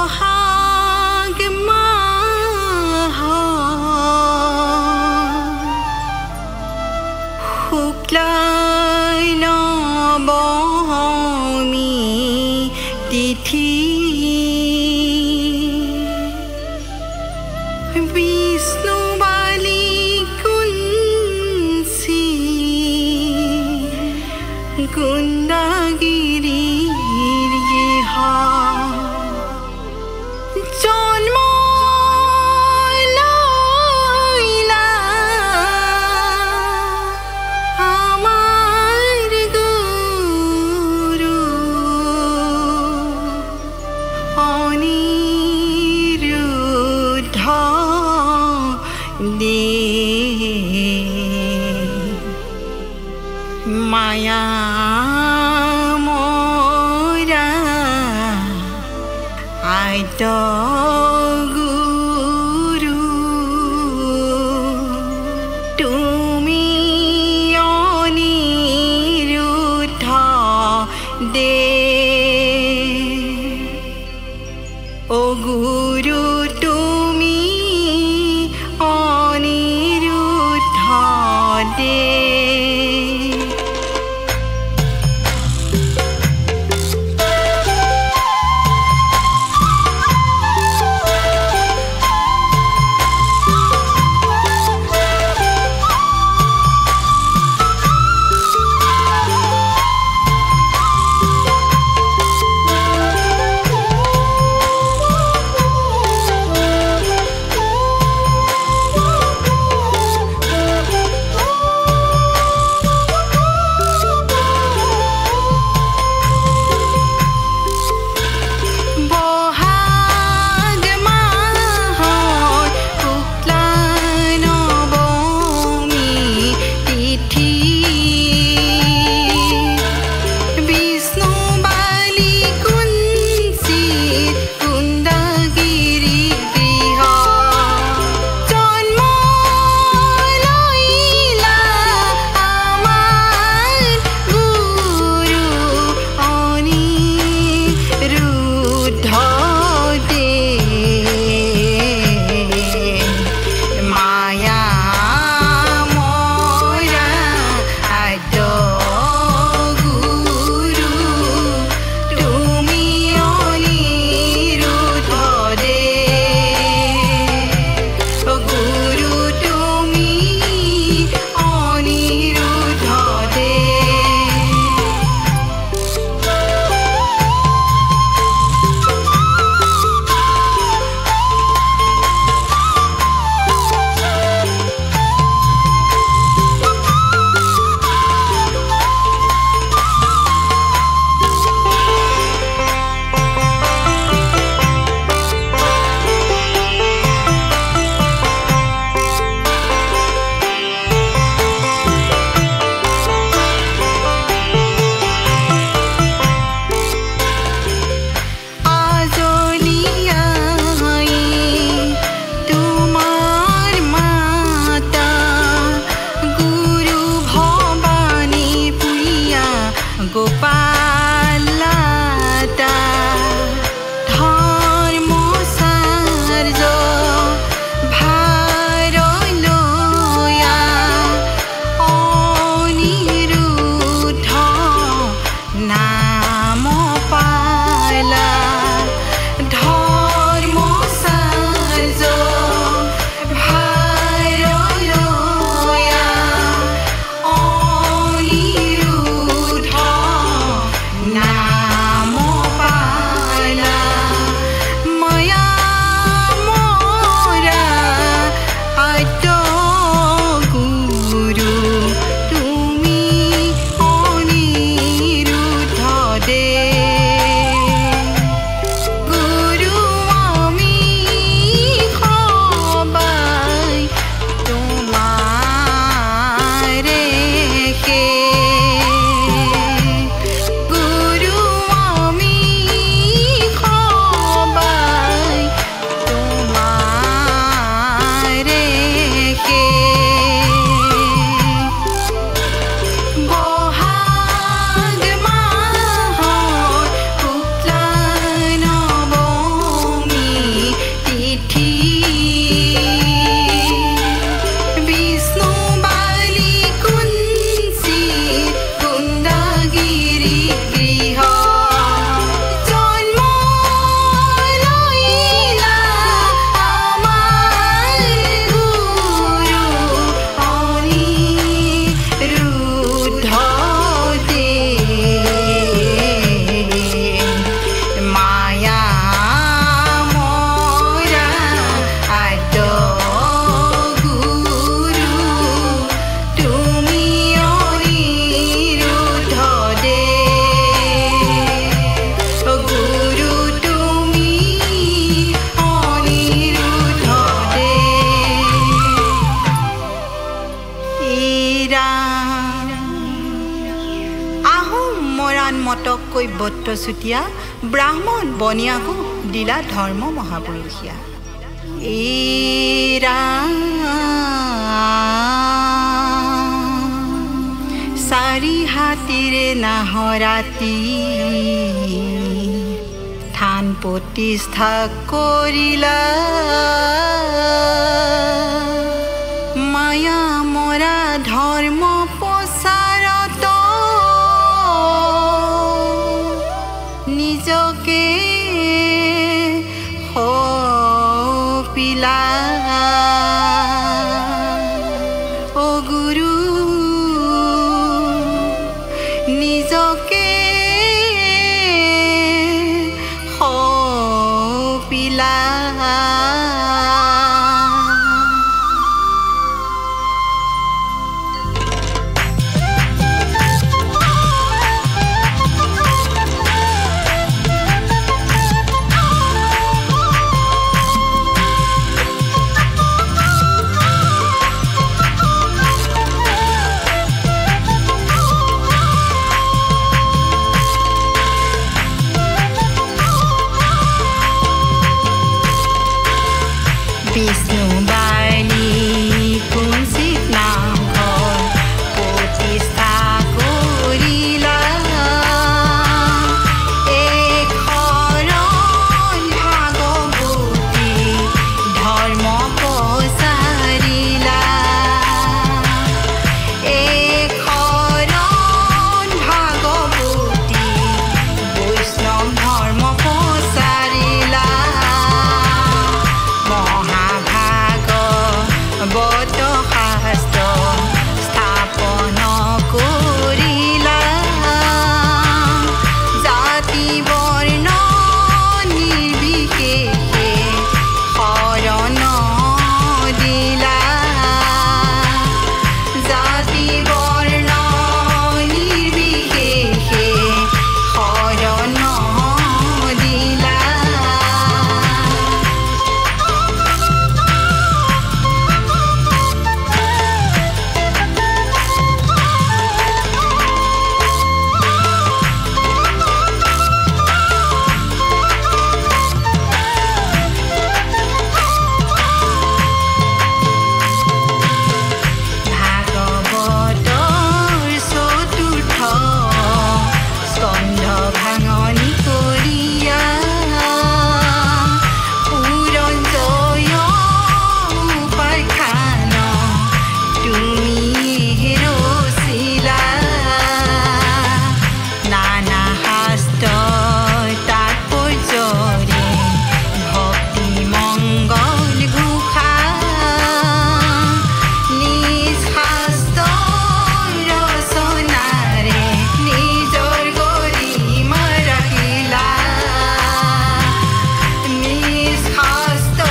বহাগ মাহ শুক্লাই নৱমী তিথি বিষ্ণু বালি কুঞ্চি কুন্দাগিৰিৰ গৃহ জন্ম লৈলা আমাৰ গুৰু অনিৰুদ্ধ দে মায়া মোৰা আইত গুৰু তুমি অনিৰুদ্ধ দে ও গুৰু তুমি অনিৰুদ্ধ দে। ৰাম। আহোম মৰাণ মটক কৈবত্য চুতীয়া ব্ৰাহ্মণ বনিয়াকো দিলা ধৰ্ম মহাপুৰুষীয়া। এই ৰাম, চাৰি হাতীৰে নাহৰাতি থান প্ৰতিষ্ঠা কৰিলা, মায়া মৰা ধৰ্ম প্ৰচাৰত নিজকে সপিলা। অ গুৰু, নিজকে সপিলা। বিষ্ণু বাণী কুঞ্চিত নামঘৰ প্ৰতিষ্ঠা কৰিলা, এক শৰণ ভাগৱতী ধৰ্ম প্ৰচাৰিলা, এক শৰণ ভাগৱতী বৈষ্ণৱ ধৰ্ম প্ৰচাৰিলা। মহাভাগৱত শাস্ত্ৰ স্থাপন কৰিলা, জাতি বৰ্ণ নিৰ্বিশেষে শৰণ দিলা, জাতি বৰ্ণ নিৰ্বিশেষে শৰণ দিলা। ভাগৱতৰ চতুৰ্থ স্কন্ধ ভাঙনি কৰিয়া, পুৰঞ্জয় উপাখ্যান তুমি ৰচিলা। নানা শাস্ত্ৰ তাৎপৰ্যৰে ভক্তি মংগল ঘোষা, নিজ শাস্ত্ৰ ৰচনাৰে নিজৰ গৰিমা ৰাখিলা, নিজ শাস্ত্ৰ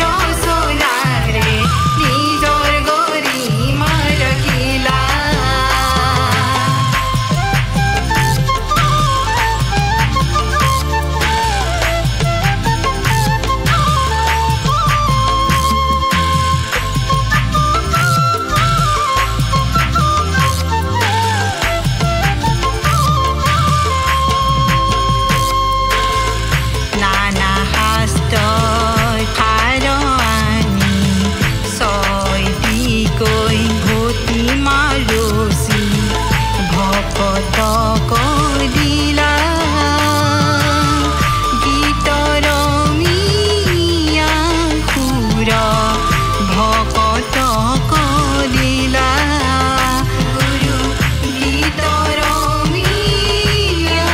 ৰচনাৰে নিজৰ গৰিমা ৰাখিলা। নানা শাস্ত্ৰ সাৰ আনি ছয়টিকৈ ভটিমা ৰচি ভকতক দিলা। গীতৰ মিয়া সুৰ ভকতক দিলা, গুৰু গীতৰ মিয়া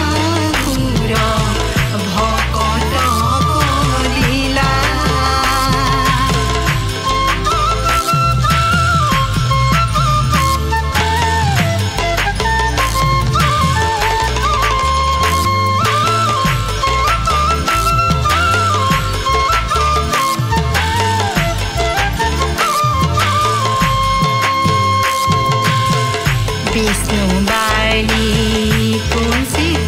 সুৰ ভকতক দিলা। বিষ্ণু বাণী কুঞ্চিত